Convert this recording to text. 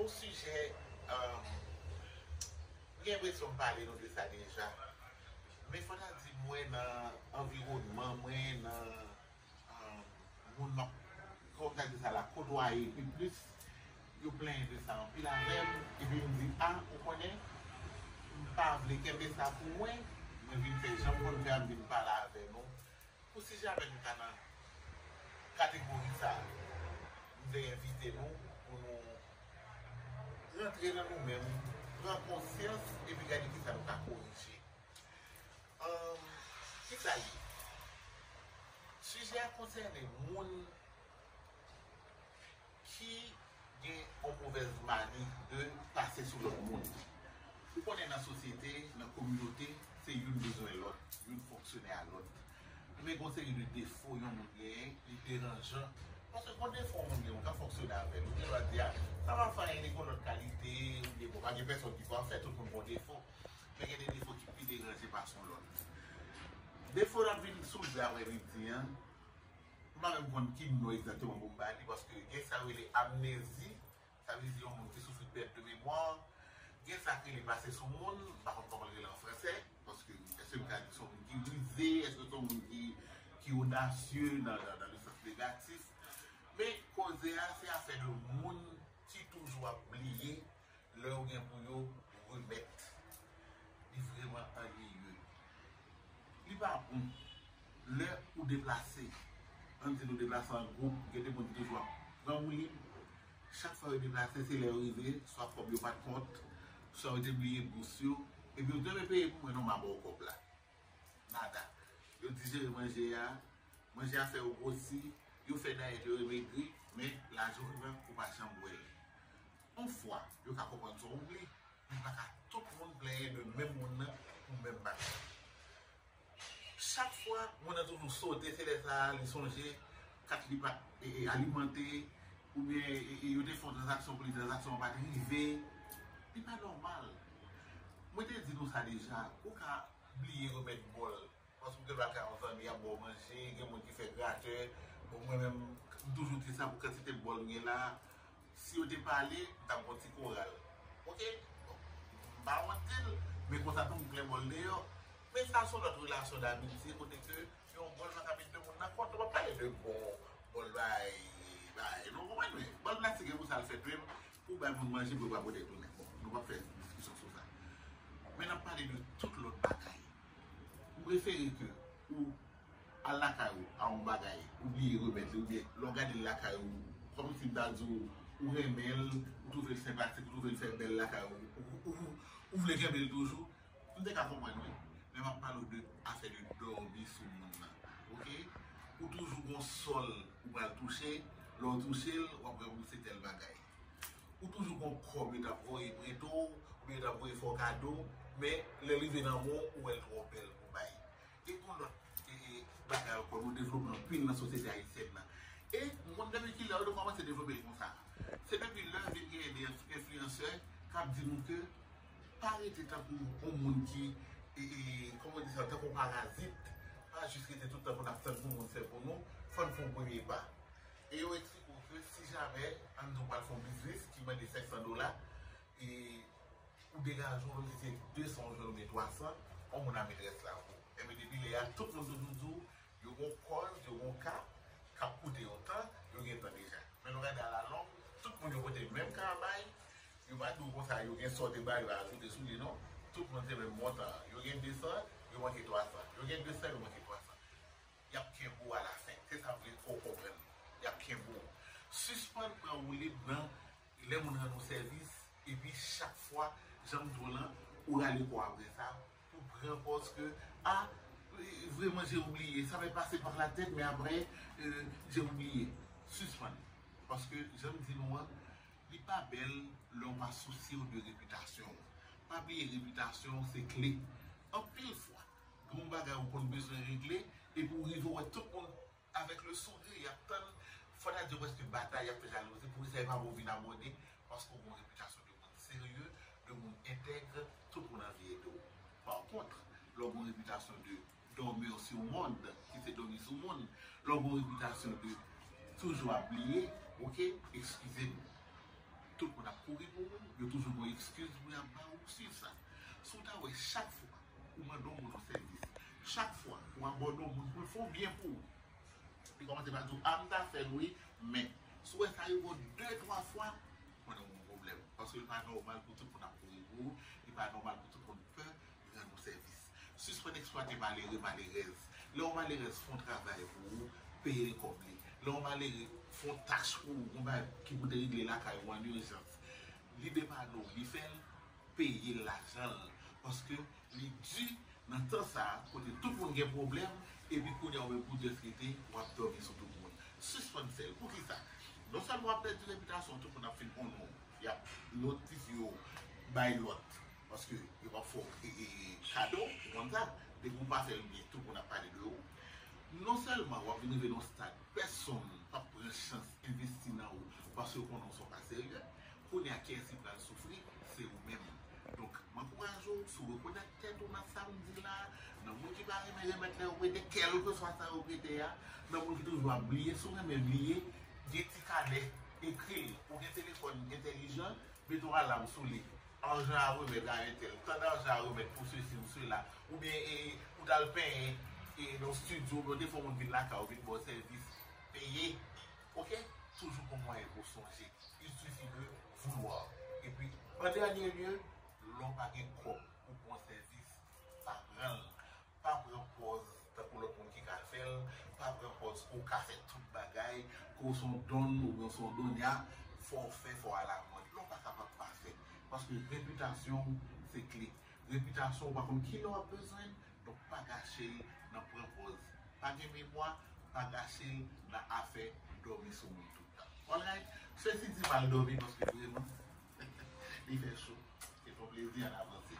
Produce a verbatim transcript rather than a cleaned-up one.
Yon sijè, um, m gen enpresyon m pale nou de sa deja. Men fò ta di mwen nan anviwònman mwen, nan um, moun m ap, kòm ta di sa la, kotwaye pi plis, yo plenyen de sa anpil avè m, epi m di, a, ou konnen, m pa vle kenbe sa pou mwen, mwen vin fè jan m konn fè a, m vin pale avè nou. Pou si jamè nou ta nan kategori sa a, m vle envite nou pou nou rantre nan nou menm, pran konsyans epi gade kisa nou ka korije. Ann, kisa l ye? Sijè a konsène moun ki gen yon movèz mani de pase sou lòt moun. Ou konnen nan sosyete, nan kominote, se youn bezwen lòt, youn fonksyone a lòt. Men gen yon seri de defo yon moun genyen, li deranjan. Paske gen defo yon moun genyen, ou ka fonksyone avè l. Ou gen dwa di, a, sa pa fè anyen, li gen yon lòt kalite, oubyen bon, pa gen pèsòn ki pral fè, tout moun gen defo. Men gen de defo ki pi deranje pase yon lòt. Defo n ap vin soulve aprè midi an, m pa menm konn ki non egzakteman pou m ba li, paske gen sa yo rele amnezi, sa vle di yon moun ki soufri pèt de memwa, gen sa k rele pase sou moun, m pa konn kòman l rele an fransè, paske èske m ka di se yon moun ki rize, èske se yon moun ki, ki odasye nan, nan, nan le sans negatif, men koze a se afè de moun ki toujou ap bliye lè yo gen pou yo remèt. Li vrèman anniye. Li pa bon lè ou deplase. Ann di nou deplase an gwoup, gen de moun ki toujou ap pran woulib. Chak fwa yo deplase, se lè yo rive, swa kòb yo pa t kont, swa yo te bliye bous yo, epi yo te vle peye pou mwen, non, m a ba w kòb la. Nada. Yo dijere manje a, manje a fè yo gwosi, yo fè dayèt, yo remegri, men lajan w pran, ou pa janm wè l. Yon fwa, yo ka konprann se yon oubli, men pa ka tout moun plenyen de menm moun nan pou menm bagay. Chak fwa, moun nan toujou sote, se lè sa a li sonje kat li pa t, e, e, alimante, oubyen, e, e, yo te fè yon tranzaksyon pou li, tranzaksyon an pa t rive. Li pa nòmal. Mwen te di nou sa deja, ou ka bliye remèt bòl. Paske ou gen dwa ka yon zanmi ap ba w manje, gen moun ki fè gratè. Bon, mwen menm, m toujou di sa pou kantite bòl m gen la. Si yo te pale, m t ap gon ti koral. Oke? Bon, m pa wont di l, men konsa tou m plen bòl deyò. Men sa se yon lòt relasyon damitye kote ke yon bòl pa ka met de moun nan kont. Nou p ap pale de bon bòl bay, bay. Nou konprann mwen? Bòl plastik e pou sa l fèt menm, pou bay moun manje, pou yo pa pote tounen. Bon, nou p ap fè diskisyon sou sa. Men n ap pale de tout lòt bagay. M prefere ke ou al lakay ou a yon bagay, ou bliye remèt li, oubyen lè w gade l lakay ou, kòmsi m ta di w, ou renmen l, ou twouve l senpatik, ou twouve l fè bèl lakay ou, ou, ou, ou vle kenbe l toujou, m te ka konprann wi. Men m ap pale w de afè de dòmi sou moun nan. Oke? Ou toujou gon sòl ou pral touche, lè w touche l, w ap ranbouse tèl bagay. Ou toujou gon kòb yo t ap voye prete w, oubyen yo t ap voye fè w kado, men lè l rive nan men w, ou wè l twò bèl pou bay. E gon lòt, e, e, bagay ankò, nou devlope anpil nan sosyete ayisyèn nan. E moun depi kilè yo te kòmanse devlope l konsa? Se depi lè vin genyen de enfliyansè k ap di nou ke pa rete tankou yon moun ki, e, e, kòman di sa, tankou yon parazit, pa jis rete tout tan pou n ap tann pou moun fè pou nou, fò n fè yon premye pa. E yo eksplike w ke si jamè, ann di w pral fè yon biznis ki mande senk san dola, e ou degaje w, menm si se de san ou jwenn oubyen twa san, yon moun a met rès la pou ou. Enben, depi lè a, tout moun toujou di w, yo gon kòz, yo gon ka, k ap koute yo tan, yo gen tan deja. Men nou gade alalong, tout moun yo pote menm ka a bay, yo pa di w konsa, yo gen sa w te ba yo ajoute sou li, non. Tout moun se menm montan an. Yo gen de san, yo manke twa san. Yo gen de san, yo manke twa san. Y ap kenbe w alafen. Se sa m vle ke w konprann. Y ap kenbe w. Sispann pran woulib nan lè moun rann ou sèvis, epi chak fwa, jan m di w lan, ou rale kò w apre sa, ou pran pòz ke, a, vrèman, j'ai oublié. Ça m'est passé par la tête, mais après, euh, j'ai oublié. Sispann. Paske, jan m di nou an, li pa bèl lè w pa sousye w de repitasyon w. Pa bliye repitasyon w se kle. Anpil fwa, gen yon bagay ou konn bezwen regle, epi w rive w wè tout moun avèk le sourire, y ap tann, fò ta di w prèske batay, y ap fè jalouzi, poukisa e pa bon vin abòne, paske w gen yon repitasyon de moun serye, de moun entèg, tout moun anvi ede w. Pa kont, lè w gen yon repitasyon de dormeur sur monde, ki se dòmi sou moun, lè w gen yon repitasyon de toujou ap bliye, oke, eskize m. Tout moun ap kouri pou ou, yo toujou gen yon ekskiz pou y ap ba ou, swiv sa. Si w ta wè chak fwa ou mande yon moun yon sèvis, chak fwa ou abòde yon moun pou l fè yon byen pou ou, li kòmanse pa di w, a, m ta fè l wi, men si w wè sa rive w de, twa fwa, konnen w gen yon pwoblèm. Paske li pa nòmal pou tout moun ap kouri pou ou, li pa nòmal pou tout moun pè rann ou sèvis. Sispann eksplwate malere, malerèz. Lè yon malerèz fè yon travay pou ou, peye l kòb li. Lè yon malere fè yon tach pou ou, yon bagay ki pou te regle lakay ou an ijans, li depann ou, li fè l, peye l lajan l. Paske li di nan tan sa a, kote tout moun gen pwoblèm, epi kounye a ou menm pou w jis rete, w ap dòmi sou tout moun. Sispann fè l. Poukisa? Non sèlman w ap pèdi repitasyon, tout moun ap fin konnen w, y ap notifye w bay lòt. Paske yo p ap fè w e, e, e, kado, ou konn sa. Depi w pa fè l byen, tout moun ap pale de ou. Non sèlman w ap vin rive nan yon stad, pèsonn p ap pran chans envesti nan ou, paske yo konnen w se yon ka serye. Kounye a, kiyès ki pral soufri? Se ou menm. Donk, m ankouraje w, si w rekonèt tèt ou nan sa m di la, nan moun ki pa renmen remèt lè yo prete, kèlkeswa sa yo prete a, nan moun ki toujou ap bliye, si w renmen bliye, gen ti kanè, ekri l, ou gen telefòn entèlijan, mete yon alam sou li. Ajan a remèt a entèl, tan ajan a remèt pou sesi ou sela, oubyen e, ou t al penyen e, nan yon estidyo, oubyen w te fè yon moun vin lakay ou vin ba w sèvis, peye. Oke? Toujou gon mwayen pou w sonje. Il suffit de vouloir. Epi, an dènye lye, lè w pa gen kòb pou pran sèvis, pa pran l. Pa pran pòz tankou lòt moun ki ka fè l. Pa pran pòz ke w ka fè tout bagay, ke w se yon don oubyen w se yon donya. Fò w fè, fò w alamòd. Lè w pa kapab, pa fè. Paske repitasyon w se kle. Repitasyon w pa konn kilè w ap bezwen l, donk pa gache l nan pran pòz. Pa gen memwa, pa gache l nan afè dòmi sou moun tout tan. Alright? Sesi di m al dòmi paske vreman, li fè cho. Se yon plezi an avanse.